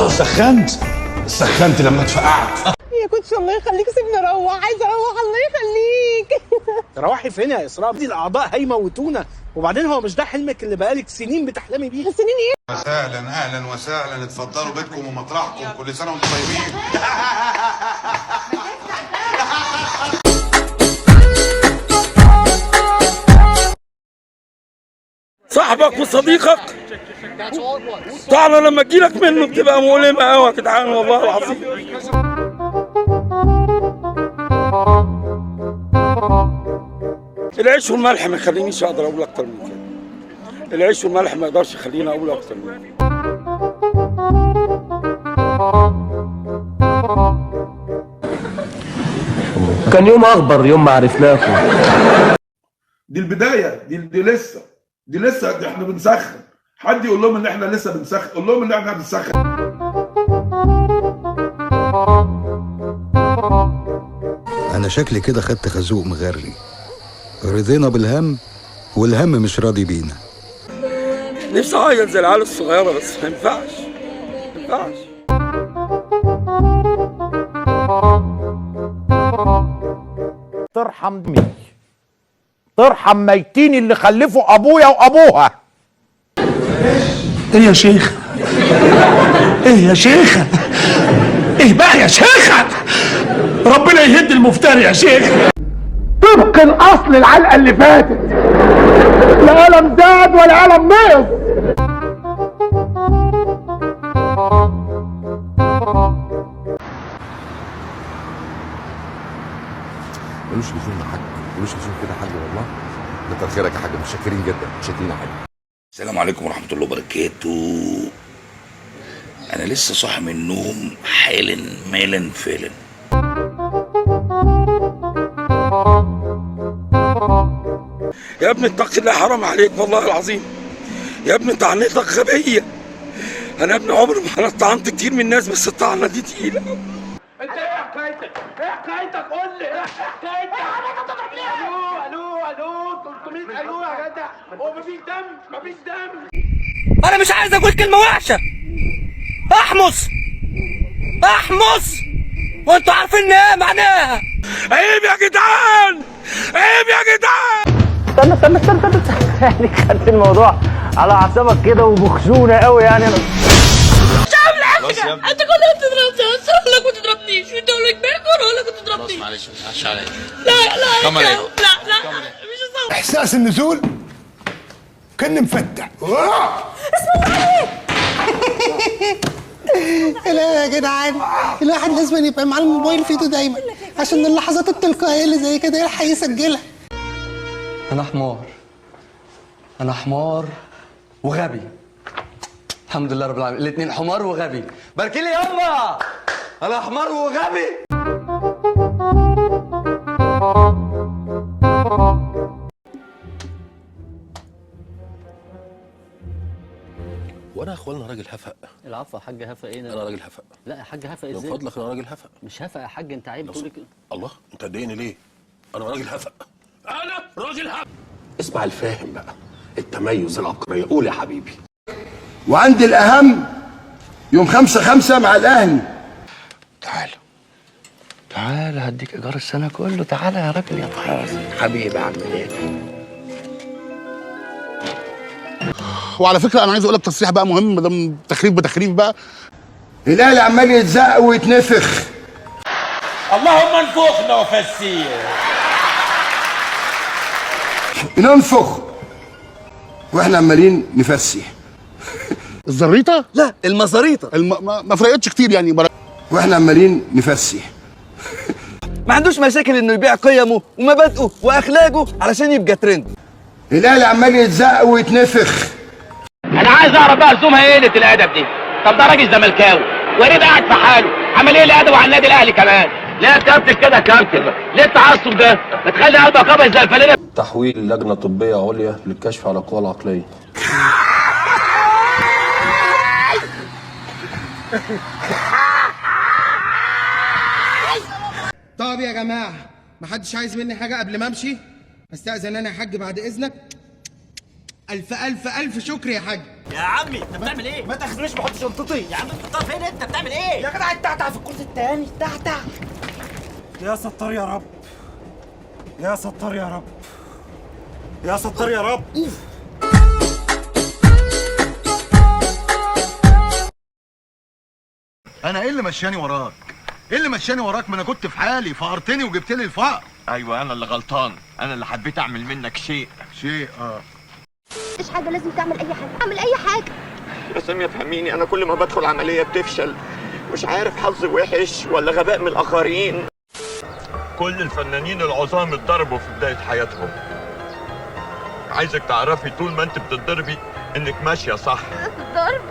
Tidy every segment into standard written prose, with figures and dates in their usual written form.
سخنت سخنت لما اتفقعت. يا coach الله يخليك سيبني اروح، عايزه اروح الله يخليك. تروحي فين يا اسراء؟ دي الاعضاء هيموتونا، وبعدين هو مش ده حلمك اللي بقالك سنين بتحلمي بيه؟ سنين ايه؟ وسهلا، اهلا وسهلا، اتفضلوا بيتكم ومطرحكم، كل سنة وانتم طيبين. صاحبك وصديقك طعنه لما تجيلك منه بتبقى مؤلمة قوي يا جدعان والله العظيم. العيش والملح ما يخلينيش اقدر اقول اكتر من كده. العيش والملح ما يقدرش يخليني اقول اكتر من كده. كان يوم اخبر يوم ما عرفناكم. دي البداية، دي لسه، دي لسه، دي احنا بنسخن. حد يقول لهم ان احنا لسه بنسخن، قول لهم ان احنا بنسخن. انا شكلي كده خدت خازوق مغري. رضينا بالهم والهم مش راضي بينا. نفسي اعيط زي العيال الصغيرة بس ما ينفعش، ما ينفعش. ترحم مي، ترحم ميتين اللي خلفوا ابويا وابوها. ايه يا شيخ؟ ايه يا شيخه؟ ايه بقى يا شيخه؟ ربنا يهد المفتري يا شيخ. طبق الاصل العلقة اللي فاتت، لا قلم زاد ولا قلم نقص. ملوش لزوم يا حاج، ملوش لزوم كده يا حاج والله. كتر خيرك يا حاج، متشكرين جدا، متشكرين يا حاج. السلام عليكم ورحمة الله وبركاته. أنا لسه صاحي من النوم حالا مالا فعلا. يا ابني اتق الله، حرام عليك والله العظيم يا ابني، طعنتك غبية. أنا ابني عمري ما أنا طعنت كتير من الناس، بس الطعنة دي تقيلة. انت ايه حكايتك؟ ايه حكايتك؟ قول لي ايه حكايتك؟ الو الو الو 300 الو يا جدع، هو مفيش دم؟ مفيش دم. انا مش عايز اقول كلمة وحشة. احمص احمص، وانتوا عارفين ايه معناها. عيب يا جدعان، عيب يا جدعان. استنى استنى استنى استنى، يعني خدت الموضوع على اعصابك كده وبخشونه قوي يعني. مش عامل حاجة، انت كل يوم تضربني، انا اقول لك ما تضربنيش، وانت اقول لك بالك وانا اقول لك ما تضربنيش. معلش ما تزعلش عليا. لا لا لا لا مش هصور. احساس النزول كان مفتح. لا يا جدعان، الواحد لازم يبقى معاه الموبايل في ايده دايما عشان اللحظات التلقائية اللي زي كده يلحق يسجلها. انا حمار، انا حمار وغبي. الحمد لله رب العالمين، الاثنين حمار وغبي. باركي لي يما، انا حمار وغبي. وأنا يا إخوانا راجل هفق. العفو يا حاج، هفا ايه؟ أنا راجل هفق. لا يا حاج هفا من ازاي؟ فضلك أنا راجل هفق. مش هفا يا حاج، انت عيب تقول كده. الله، أنت هتضايقني ليه؟ أنا راجل هفق. أنا راجل هفق. اسمع الفاهم بقى، التميز، العبقرية. قول يا حبيبي. وعندي الاهم يوم 5/5 مع الاهلي. تعال تعالى هديك ايجار السنة كله، تعالى يا راجل يا طيب حبيبي. عامل ايه؟ وعلى فكرة انا عايز اقول لك تصريح بقى مهم، ما دام تخريف بتخريف بقى. الاهلي عمال يتزق ويتنفخ. اللهم انفخنا وفسير. ننفخ واحنا عمالين نفسي. الزريطه؟ لا المزاريطه. ما فرقتش كتير يعني. واحنا عمالين نفسي. ما عندوش مشاكل انه يبيع قيمة ومبادئه واخلاقه علشان يبقى ترند. الاهلي عمال يتزق ويتنفخ. انا عايز اعرف بقى رسومها ايه قلة الادب دي. طب ده راجل زملكاوي ويا ريت قاعد في حاله، عمل ايه الادب على النادي الاهلي كمان؟ لا يا كابتن كده يا كابتن، ليه التعصب ده؟ ما تخلي قلبك ابيض زي الفانيله. تحويل لجنة طبية عليا للكشف على القوى العقلية. طب يا جماعة، محدش عايز مني حاجة قبل ما امشي؟ استأذن انا يا حاج بعد اذنك. الف الف الف شكر يا حاج. يا عمي انت بتعمل ايه؟ ما تاخذنيش، بحط شنطتي يا عم. بتحطها فين؟ انت بتعمل ايه؟ يا جدع التعتع في الكرسي التاني، التعتع. يا ستار يا رب، يا ستار يا رب، يا ستار يا رب. انا ايه اللي مشاني وراك؟ ايه اللي مشاني وراك؟ ما انا كنت في حالي، فقرتني وجبت لي الفقر. ايوه انا اللي غلطان، انا اللي حبيت اعمل منك شيء. شيء مفيش حاجة، لازم تعمل اي حاجة، اعمل اي حاجة. يا سامية فهميني، انا كل ما بدخل عملية بتفشل، مش عارف حظي وحش ولا غباء من الاخرين. كل الفنانين العظام اتضربوا في بداية حياتهم. عايزك تعرفي طول ما انت بتتضربي انك ماشية صح. الضرب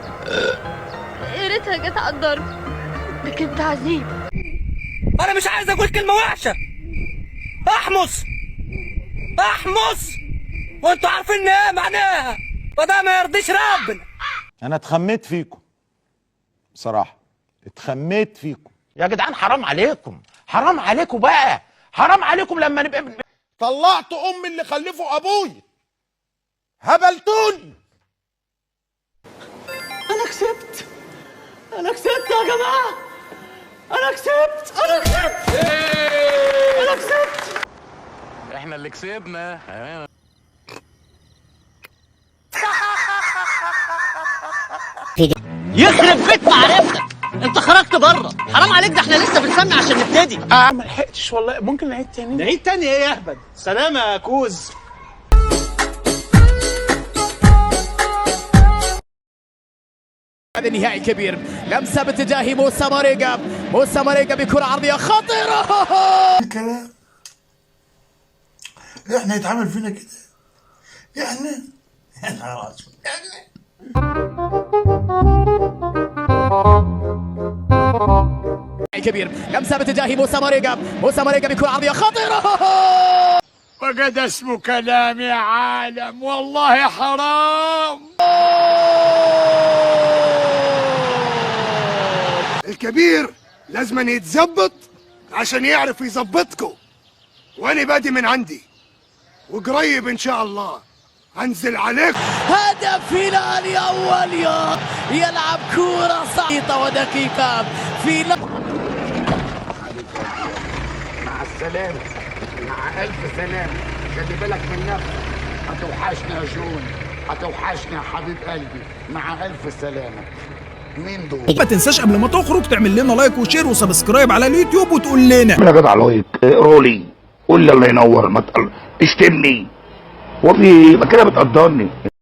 يا ريتها جت على الضرب، ده كان تعذيب. انا مش عايز اقول كلمة وحشة. احمص احمص، وانتوا عارفين ايه معناها، وده ما يرضيش ربنا. انا اتخميت فيكم بصراحة، اتخميت فيكم يا جدعان. حرام عليكم، حرام عليكم بقى، حرام عليكم. لما نبقى طلعت امي اللي خلفه ابوي، هبلتوني. انا كسبت، انا كسبت يا جماعة، انا كسبت، انا كسبت، انا كسبت. احنا اللي كسبنا. يخرب بيت معرفتك، انت خرجت بره، حرام عليك، ده احنا لسه بنسمي عشان نبتدي. ما لحقتش والله. ممكن نعيد تاني؟ نعيد تاني ايه يا اهبل؟ سلامة يا كوز. هذا نهائي كبير. لمسة باتجاه موسى ماريجا، موسى ماريجا بكرة عرضية خطيرة. الكلام احنا يتعامل فينا كده، احنا يا نهار اسود. كبير. لمسة باتجاه موسى ماريجا، موسى ماريجا بكرة عرضية خطيرة. وقد اسمه كلام يا عالم، والله حرام. الكبير لازم يتظبط عشان يعرف يظبطكم، وانا بادي من عندي، وقريب ان شاء الله هنزل عليكم. هدف هلالي أول، يلعب كرة صعيطة ودقيقة في مع السلامة، مع ألف سلامة. خلي بالك من نفسك، هتوحشنا يا جون، هتوحشنا يا حبيب قلبي. مع ألف سلامة. مين دول؟ ما تنساش قبل ما تخرج تعمل لنا like و share و subscribe على اليوتيوب وتقول لنا يا جدع like، اقرا لي، قول لي الله ينور، ما اشتمني، وفي كده بتقدرني.